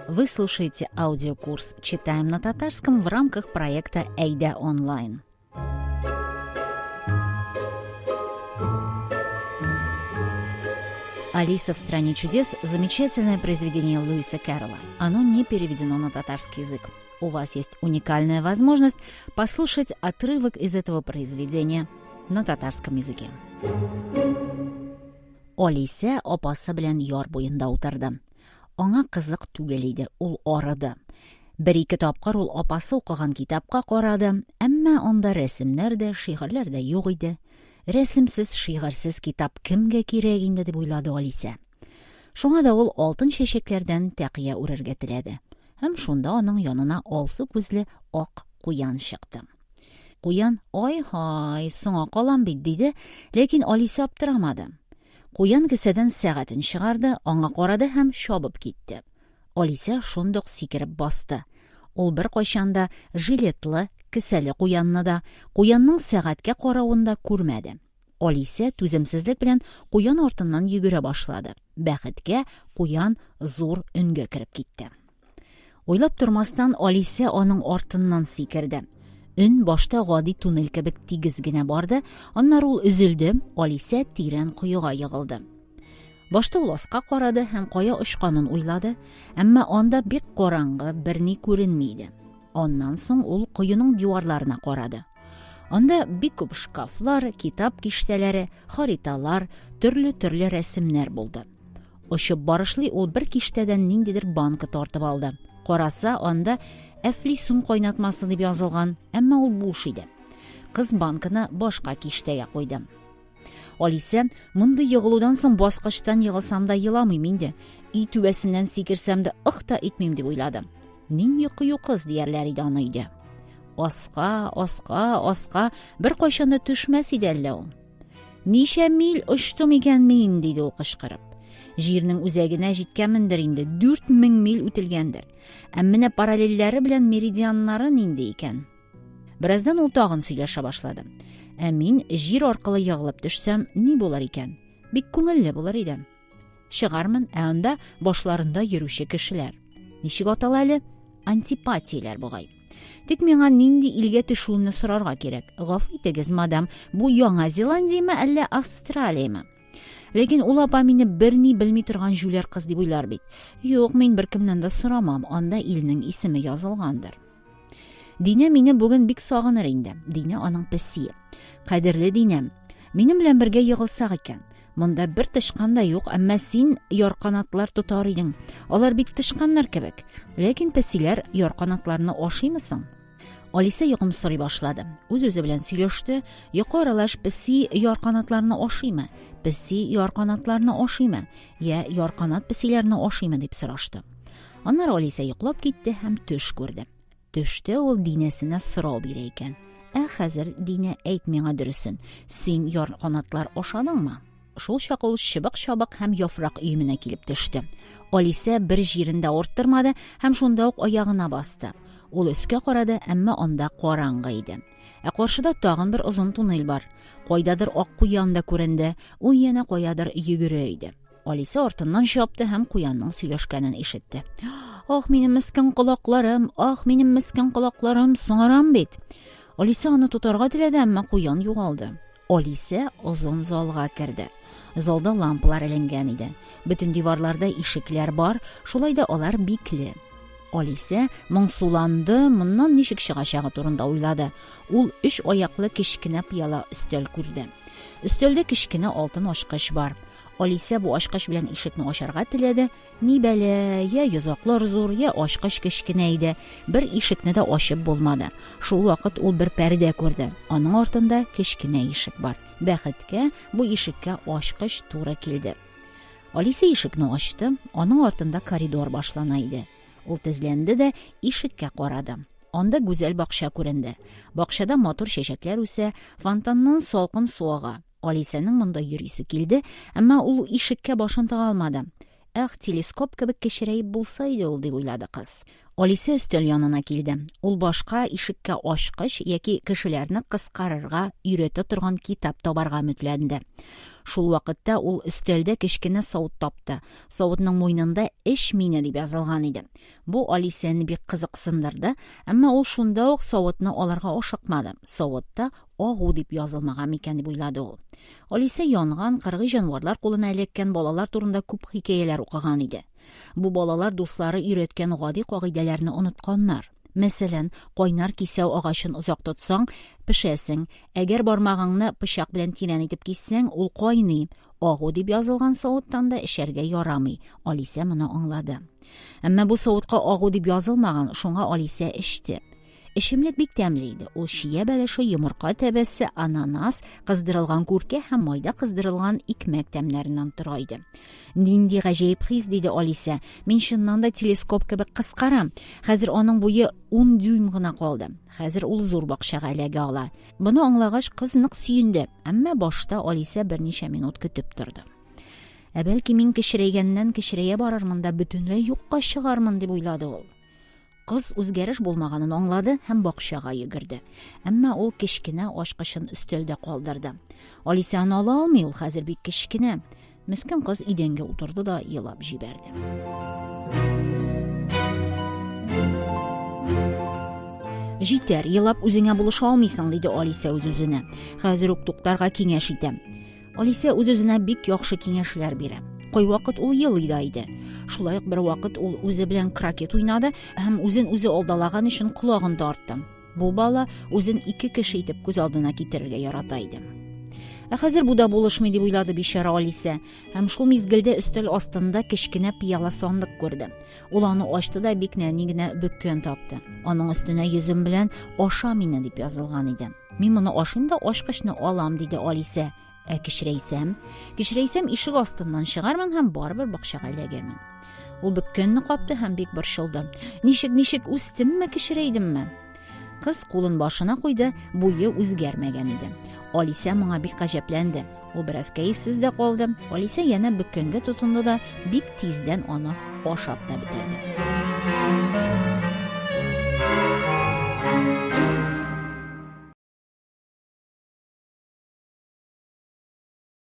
Вы слушаете аудиокурс «Читаем на татарском» в рамках проекта «Эйда онлайн». «Алиса в стране чудес» – замечательное произведение Луиса Кэрролла. Оно не переведено на татарский язык. У вас есть уникальная возможность послушать отрывок из этого произведения на татарском языке. Алисә апасы белән яр буенда утырды. Аңа кызык түгел иде, ул арыды. Бер-ике тапкыр ул апасы укыган китапка карады, әмма анда рәсемнәр дә, шигырьләр дә юк иде. Рәсемсез, шигырьсез китап кемгә кирәк инде, дип уйлады Алисә. Шуңа да ул алтын чәчәкләрдән тәкыя үрергә теләде. Һәм шунда аның янына алсу күзле ак куян чыкты. Куян, ай-һай, соңа калам бит, диде, ләкин Алисә аптырамады. Куян кесәдән сәгатен чыгарды, аңа карады һәм чабып китте. Алисә шундук сикереп басты. Ул беркайчан да жилетлы, кесәле куянны да, куянның сәгатькә каравын да күрмәде. Алисә түземсезлек белән куян артыннан йөгерә башлады. Бәхеткә, куян зур өнгә кереп китте. Уйлап тормастан, Алисә аның артыннан сикерде. Өн башта гади туннель кебек тигез генә барды, аннары ул өзелде, Алисә тирән коега егылды. Башта ул аска карады һәм кая очканын уйлады, әмма анда бик караңгы, берни күренми иде. Аннан соң ул коеның диварларына карады. Анда бик күп шкафлар, китап киштәләре, хариталар, төрле-төрле рәсемнәр булды. Очып барышлый ул бер киштәдән ниндидер банка тартып алды. Караса, анда әфлисун кайнатмасы дип язылган, әмма ул буш иде. Кыз банканы башка киштәгә куйды. Алисә, мондый егылудан соң баскычтан егылсам да еламыйм инде. Өй түбәсеннән сикерсәм дә ых та итмим дип уйлады. Нинди кыю кыз диярләр иде аны өйдә. Аска, аска, аска беркайчан да төшмәс иде әллә ул. Ничә миль очтым икән мин, диде ул кычкырып. Җирнең үзәгенә җиткәнмендер инде, 4000 миль үтелгәндер. Ә менә параллельләре белән меридианнары нинди икән? Бераздан ул тагын сөйләшә башлады. Ә мин җир аркылы егылып төшсәм, ни булыр икән? Бик күңелле булыр иде. Чыгармын, ә анда башларында йөрүче кешеләр. Ничек атала әле? Антипатияләр бугай. Тик миңа нинди илгә төшүемне сорарга кирәк. Гафу итегез, мадам, бу Яңа Зеландияме әллә Австралияме? Ләкин ул апа мине берни белми торган җүләр кыз дип уйлар бит. Юк, мин беркемнән дә сорамам, анда илнең исеме язылгандыр. Динә мине бүген бик сагыныр инде. Динә аның песие. Кадерле Динәм, минем белән бергә егылсак икән. Монда бер тычкан да юк, әмма син ярканатлар тотар идең. Алар бит тычканнар кебек. Ләкин песиләр ярканатларны ашыймы соң? Алисә йокымсырый башлады. Үз-үзе белән сөйләште. Йокы аралаш песи ярканатларны ашыймы? Песи ярканатларны ашыймы? Я ярканат песиләрне ашыймы дип сорашты. Аннары Алисә йоклап китте һәм төш күрде. Төштә ул Динәсенә сорау бирә икән. Ә хәзер, Динә, әйт миңа дөресен, син ярканатлар ашадыңмы? Шул чак ул чыбык-чабык һәм яфрак өеменә килеп төште. Алисә бер җирен дә авырттырмады һәм шунда ук аягына басты. Ул өскә карады, әмма анда караңгы иде. Ә каршыда тагын бер озын туннель бар. Кайдадыр ак куян да күренде, ул янә каядыр йөгерә иде. Алисә артыннан чапты һәм куянның сөйләшкәнен ишетте. Ах, минем мескен колакларым, ах, минем мескен колакларым, соңарам бит. Алисә аны тотарга теләде, әмма куян югалды. Алисә озын залга керде. Залда лампалар эленгән иде. Бөтен диварларда ишекләр бар, шулай да алар бикле. Алисә моңсуланды, моннан ничек чыгачагы турында уйлады. Ул өч аяклы кечкенә пыяла өстәл күрде. Өстәлдә кечкенә алтын ачкыч бар. Алисә бу ачкыч белән ишекне ачарга теләде. Ни бәла, я йозаклар зур, я ачкыч кечкенә иде. Бер ишекне дә ачып булмады. Шул вакыт ул бер пәрдә күрде. Аның артында кечкенә ишек бар. Бәхеткә, бу ишеккә ачкыч туры килде. Алисә ишекне ачты. Аның артында коридор башлана иде. Ул тезләнде дә ишеккә карады. Анда гүзәл бакча күренде. Бакчада матур чәчәкләр үсә, фонтаннан салкын су ага. Алисәнең монда йөрисе килде, әмма ул ишеккә башын тыга алмады. Эх, телескоп кебек кечерәеп булса иде ул, дип уйлады кыз. Алисә өстәл янына килде. Ул башка ишеккә ачкыч яки кешеләрне кыскарырга өйрәтә торган китап табарга өметләнде. Шул вакытта ул өстәлдә кечкенә савыт тапты. Савытның муенында Эч мине дип язылган иде. Бу Алисәне бик кызыксындырды, әмма ул шунда ук савытны алырга ашыкмады. Савытта агу дип язылмаган микән дип уйлады ул. Алисә янган, кыргый җанварлар кулына эләккән балалар турында күп хикәяләр укыган иде. Бу балалар дуслары өйрәткән гади кагыйдәләрне онытканнар. Мәсәлән, кайнар кисәү агачын озак тотсаң, пешәсең, әгәр бармагыңны пычак белән тирән итеп киссәң, ул кайный. Агу дип язылган савыттан да эчәргә ярамый. Алисә моны аңлады. Әмма бу савытка агу дип язылмаган, шуңа Алисә эчте. Эчемлек бик тәмле иде. Ул чия бәлеше, йомырка тәбәсе, ананас, кыздырылган күркә һәм майда кыздырылган икмәк тәмнәреннән тора иде. Нинди гаҗәеп хис, диде Алисә. Мин чыннан да телескоп кебек кыскарам. Хәзер аның буе ун дюйм гына калды. Хәзер ул зур бакчага эләгә ала. Моны аңлагач, кыз нык сөенде. Әмма башта Алисә берничә минут көтеп торды. Ә бәлки мин кечерәйгәннән кечерәя барырмын да бөтенләй юкка чыгармын, дип уйлады ул. Кыз үзгәреш булмаганын аңлады һәм бакчага йөгерде. Әмма ул кечкенә ачкычын өстәлдә калдырды. Алисә аны ала алмый, ул хәзер бик кечкенә. Мескен кыз идәнгә утырды да елап җибәрде. Җитәр, елап үзеңә булыша алмыйсың, диде Алисә үз-үзенә. Хәзер үк туктарга киңәш итәм. Алисә үз-үзенә бик яхшы киңәшләр бирә. Кайвакыт ул елый да иде. Шулай ук бервакыт ул үзе белән крокет уйнады һәм үзен үзе алдалаган өчен колагын тартты. Бу бала үзен ике кеше итеп күз алдына китерергә ярата иде. Ә хәзер бу да булышмый, дип уйлады бичара Алисә. Һәм шул мизгелдә өстәл астында кечкенә пыяла сандык күрде. Ул аны ачты да бик нәни генә бөккән тапты. Аның өстенә йөзем белән «Аша мине» дип язылган иде. Мин моны ашыйм да ачкычны алам, диде Алисә. Ә кечерәйсәм? Кечерәйсәм, ишек астыннан чыгармын һәм барыбер бакчага эләгермен. Ул бөккәнне капты һәм бик борчылды. Ничек, ничек, үстемме, кечерәйдемме? Кыз кулын башына куйды, буе үзгәрмәгән иде. Алисә моңа бик гаҗәпләнде. Ул бераз кәефсез дә калды. Алисә янә бөккәнгә тотынды да бик тиздән аны ашап та бетерде.